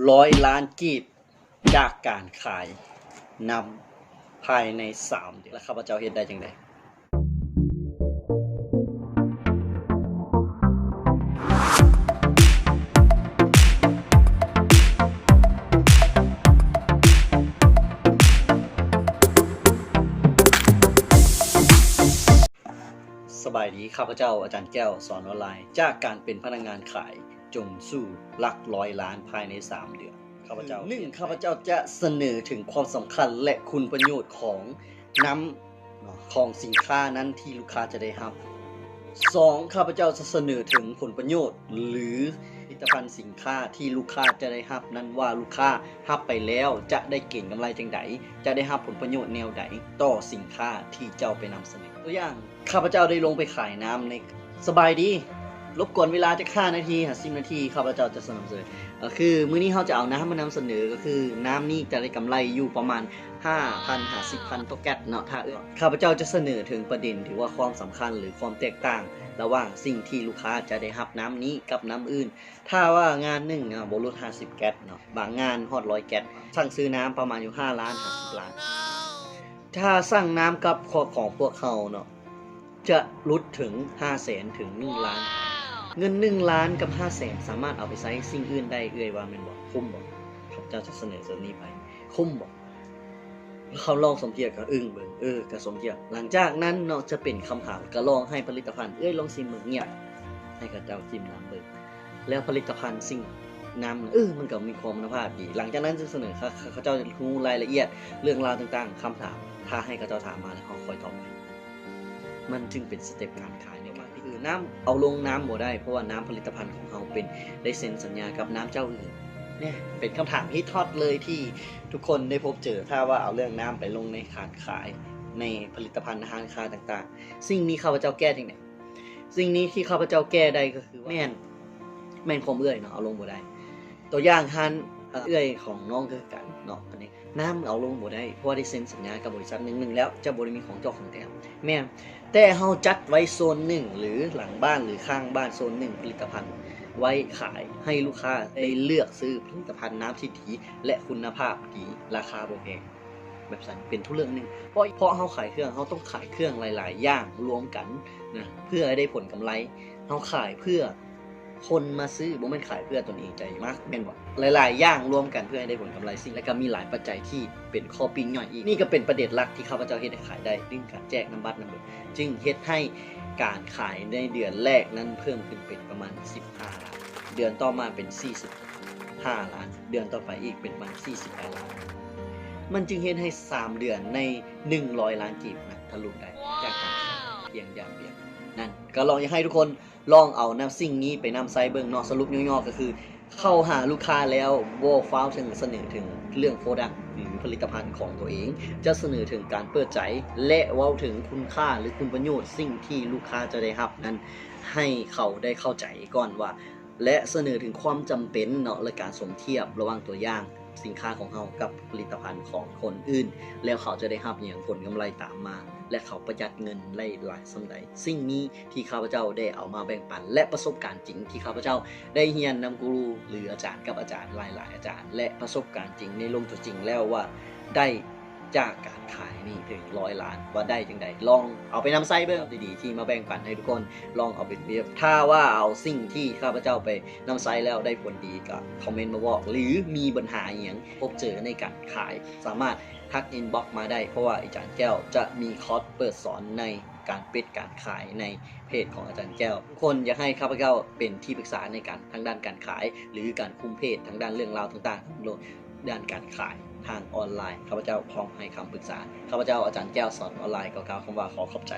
ຮ້ອຍລ້ານກີບຈາກການຂາຍນ້ຳພາຍໃນສາມເດືອນ ແລະ ຂ້າພະເຈົ້າເຮັດໄດ້ຈັ່ງໃດ? ສະບາຍດີ, ຂ້າພະເຈົ້າອາຈານແກ້ວ ສອນອອນລາຍ, ຈາກການເປັນພະນັກງານຂາຍຈົນສູ່ຫຼັກຮ້ອຍລ້ານພາຍໃນສາມເດືອນ. ຂ້າພະເຈົ້າ ໜຶ່ງ ຂ້າພະເຈົ້າຈະສະເໜີເຖິງຄວາມສຳຄັນ ແລະ ຄຸນປະໂຫຍດຂອງນ້ຳ ຂອງສິນຄ້ານັ້ນທີ່ລູກຄ້າຈະໄດ້ຮັບ. ສອງ ຂ້າພະເຈົ້າຈະສະເໜີເຖິງຜົນປະໂຫຍດ ຫຼື ຜະລິດຕະພັນສິນຄ້າທີ່ລູກຄ້າຈະໄດ້ຮັບນັ້ນວ່າ ລູກຄ້າຮັບໄປແລ້ວຈະໄດ້ເກັງກຳໄລຈັ່ງໃດ, ຈະໄດ້ຮັບຜົນປະໂຫຍດແນວໃດຕໍ່ສິນຄ້າທີ່ເຈົ້າໄປນຳສະເໜີ. ຕົວຢ່າງ ຂ້າພະເຈົ້າໄດ້ລົງໄປຂາຍນ້ຳໃນ ສະບາຍດີ, ລົບກວນເວລາຈັກຫ້ານາທີຫາສິບນາທີ, ຂ້າພະເຈົ້າຈະສະເໜີ ກໍຄືມື້ນີ້ເຮົາຈະເອົານ້ຳມານຳສະເໜີ, ກໍຄືນ້ຳນີ້ຈະໄດ້ກຳໄລຢູ່ປະມານຫ້າພັນຫາສິບພັນຕໍ່ແກັດເນາະ. ຖ້າ ຂ້າພະເຈົ້າຈະສະເໜີເຖິງປະເດັນທີ່ວ່າຄວາມສຳຄັນ ຫຼື ຄວາມແຕກຕ່າງລະຫວ່າງສິ່ງທີ່ລູກຄ້າຈະໄດ້ຮັບນ້ຳນີ້ກັບນ້ຳອື່ນ. ຖ້າວ່າງານໜຶ່ງນະ ບໍ່ຫຼຸດຫ້າສິບແກັດເນາະ, ບາງງານຮອດຮ້ອຍແກັດ, ສັ່ງຊື້ນ້ຳປະມານຢູ່ຫ້າລ້ານຫາສິບລ້ານ. ຖ້າສັ່ງນ້ຳກັບຂອງພວກເຮົາເນາະ ຈະຫຼຸດເຖິງຫ້າແສນເຖິງໜຶ່ງລ້ານ. ເງິນໜຶ່ງລ້ານກັບຫ້າແສນສາມາດເອົາໄປໃຊ້ສິ່ງອື່ນໄດ້, ເອື້ອຍວ່າແມ່ນບໍ່? ຄຸ້ມບໍ່? ຂ້າພະເຈົ້າຈະສະເໜີໂຊນນີ້ໄປ, ຄຸ້ມບໍ່? ເຂົາລອງສົມທຽບກໍອຶ້ງເບິ່ງ, ເອີ ກໍສົມທຽບ. ຫຼັງຈາກນັ້ນເນາະ ຈະເປັນຄຳຖາມ, ກໍລອງໃຫ້ຜະລິດຕະພັນ, ເອື້ອຍລອງຊິມເບິ່ງ, ງຽບ, ໃຫ້ເຂົາເຈົ້າຈິ້ມນ້ຳເບິ່ງ. ແລ້ວຜະລິດຕະພັນສິ່ງ ນ້ຳ ເອີ ມັນກໍມີຄວາມຄຸນນະພາບດີ. ຫຼັງຈາກນັ້ນຈະສະເໜີ ເຂົາ ເຂົາເຈົ້າຈະຮູ້ລາຍລະອຽດເລື່ອງລາວຕ່າງໆ, ຄຳຖາມ ຖ້າໃຫ້ເຂົາເຈົ້າຖາມມາແລ້ວເຮົາຄ່ອຍຕອບໄປ. ມັນຈຶ່ງເປັນສະເຕັບການຂາຍໃນການ ຄືນ້ຳເອົາລົງນ້ຳບໍ່ໄດ້ ເພາະວ່ານ້ຳຜະລິດຕະພັນຂອງເຮົາເປັນ ໄດ້ເຊັນສັນຍາກັບນ້ຳເຈົ້າອື່ນ. ນີ້ເປັນຄຳຖາມຮິດຮອດເລີຍທີ່ທຸກຄົນໄດ້ພົບເຈີ ຖ້າວ່າເອົາເລື່ອງນ້ຳໄປລົງໃນການຂາຍ ໃນຜະລິດຕະພັນ ຮ້ານຄ້າຕ່າງໆ. ສິ່ງນີ້ຂ້າພະເຈົ້າແກ້ຈັ່ງໃດ? ສິ່ງນີ້ທີ່ຂ້າພະເຈົ້າແກ້ໄດ້ກໍຄື ແມ່ນ ແມ່ນຄວາມເອື້ອຍເນາະ ເອົາລົງບໍ່ໄດ້. ຕົວຢ່າງຮ້ານ ເອື້ອຍຂອງນ້ອງຄືກັນເນາະ, ອັນນີ້ນ້ຳເອົາລົງບໍ່ໄດ້ ເພາະວ່າໄດ້ເຊັນສັນຍາກັບບໍລິສັດໜຶ່ງໆແລ້ວ ຈະບໍ່ໄດ້ມີຂອງເຈົ້າຂອງແຖມ. ແມ່ນ, ແຕ່ເຮົາຈັດໄວ້ໂຊນໜຶ່ງ ຫຼື ຫຼັງບ້ານ ຫຼື ຂ້າງບ້ານໂຊນໜຶ່ງ ຜະລິດຕະພັນໄວ້ຂາຍ ໃຫ້ລູກຄ້າໄດ້ເລືອກຊື້ຜະລິດຕະພັນນ້ຳທີ່ດີ ແລະ ຄຸນນະພາບດີ ລາຄາບໍ່ແພງ. ແບບຊັ້ນເປັນທຸເລື່ອງໜຶ່ງ ເພາະ ເພາະເຮົາຂາຍເຄື່ອງ ເຮົາຕ້ອງຂາຍເຄື່ອງຫຼາຍໆຢ່າງລວມກັນນະ ເພື່ອໃຫ້ໄດ້ຜົນກຳໄລ. ເຮົາຂາຍເພື່ອຄົນມາຊື້ ບໍ່ແມ່ນຂາຍເພື່ອຕົນເອງໃຈມັກ ແມ່ນບໍ່? ຫຼາຍໆຢ່າງລວມກັນເພື່ອໃຫ້ໄດ້ຜົນກຳໄລ. ສິ່ງ ແລະ ກໍມີຫຼາຍປັດໄຈທີ່ເປັນຂໍ້ປີ້ງຍ່ອຍອີກ. ນີ້ກໍເປັນປະເດັນຫຼັກທີ່ຂ້າພະເຈົ້າເຮັດໃຫ້ຂາຍໄດ້ ເລື່ອງການແຈກນຳບັດນຳເບີ ຈຶ່ງເຮັດໃຫ້ການຂາຍໃນເດືອນແລກນັ້ນເພີ່ມຂຶ້ນເປັນປະມານສິບຫ້າລ້ານ, ເດືອນຕໍ່ມາເປັນສີ່ສິບ ຫ້າລ້ານ, ເດືອນຕໍ່ໄປອີກເປັນປະມານສີ່ສິບແປດລ້ານ. ມັນຈຶ່ງເຮັດໃຫ້ສາມເດືອນໃນໜຶ່ງຮ້ອຍລ້ານກີບນະ ທະລຸໄດ້ ຈາກການຂາຍພຽງຢ່າງດຽວນັ້ນ. ກໍລອງຢາກໃຫ້ທຸກຄົນລອງເອົານຳສິ່ງນີ້ໄປນຳໃຊ້ເບິ່ງເນາະ. ສະຫຼຸບຫຍໍ້ໆກໍຄື ເຂົ້າຫາລູກຄ້າແລ້ວບໍ່ຟ້າວເຖິງສະເໜີເຖິງເລື່ອງ product ຫຼື ຜະລິດຕະພັນຂອງຕົວເອງ, ຈະສະເໜີເຖິງການເປີດໃຈ ແລະ ເວົ້າເຖິງຄຸນຄ່າ ຫຼື ຄຸນປະໂຫຍດ ສິ່ງທີ່ລູກຄ້າຈະໄດ້ຮັບນັ້ນ ໃຫ້ເຂົາໄດ້ເຂົ້າໃຈກ່ອນວ່າ ແລະ ສະເໜີເຖິງຄວາມຈຳເປັນເນາະ ແລະ ການສົມທຽບລະຫວ່າງຕົວຢ່າງສິນຄ້າຂອງເຮົາກັບຜະລິດຕະພັນຂອງຄົນອື່ນ ແລ້ວເຂົາຈະໄດ້ຮັບຫຍັງ ຜົນກຳໄລຕາມມາ ແລະ ເຂົາປະຢັດເງິນໄດ້ຫຼາຍສ່ຳໃດ. ສິ່ງນີ້ທີ່ຂ້າພະເຈົ້າໄດ້ເອົາມາແບ່ງປັນ ແລະ ປະສົບການຈິງທີ່ຂ້າພະເຈົ້າໄດ້ຮຽນນຳກູຣູ ຫຼື ອາຈານກັບອາຈານຫຼາຍໆອາຈານ ແລະ ປະສົບການຈິງໃນໂລກຕົວຈິງແລ້ວວ່າ ໄດ້ຈາກການຂາຍນີ້ເຖິງຮ້ອຍລ້ານ ວ່າໄດ້ຈັ່ງໃດ. ລອງເອົາໄປນຳໃຊ້ເບິ່ງ ດີໆທີ່ມາແບ່ງປັນໃຫ້ທຸກຄົນລອງເອົາໄປປຽບ. ຖ້າວ່າເອົາສິ່ງທີ່ຂ້າພະເຈົ້າໄປນຳໃຊ້ແລ້ວໄດ້ຜົນດີ ກໍຄອມເມັນມາບອກ ຫຼື ມີບັນຫາອີ່ຫຍັງພົບເຈີໃນການຂາຍ ສາມາດທັກ inbox ມາໄດ້ ເພາະວ່າອາຈານແກ້ວຈະມີຄອດເປີດສອນໃນການເປັດການຂາຍໃນເພຈຂອງອາຈານແກ້ວ. ທຸກຄົນຢາກໃຫ້ຂ້າພະເຈົ້າເປັນທີ່ປຶກສາໃນການ ທາງດ້ານການຂາຍ ຫຼື ການຄຸມເພຈ ທາງດ້ານເລື່ອງລາວຕ່າງໆ ດ້ານການຂາຍທາງອອນລາຍ ຂ້າພະເຈົ້າພ້ອມໃຫ້ຄຳປຶກສາ. ຂ້າພະເຈົ້າອາຈານແກ້ວສອນອອນລາຍ ຂໍກ່າວຄຳວ່າຂໍຂອບໃຈ.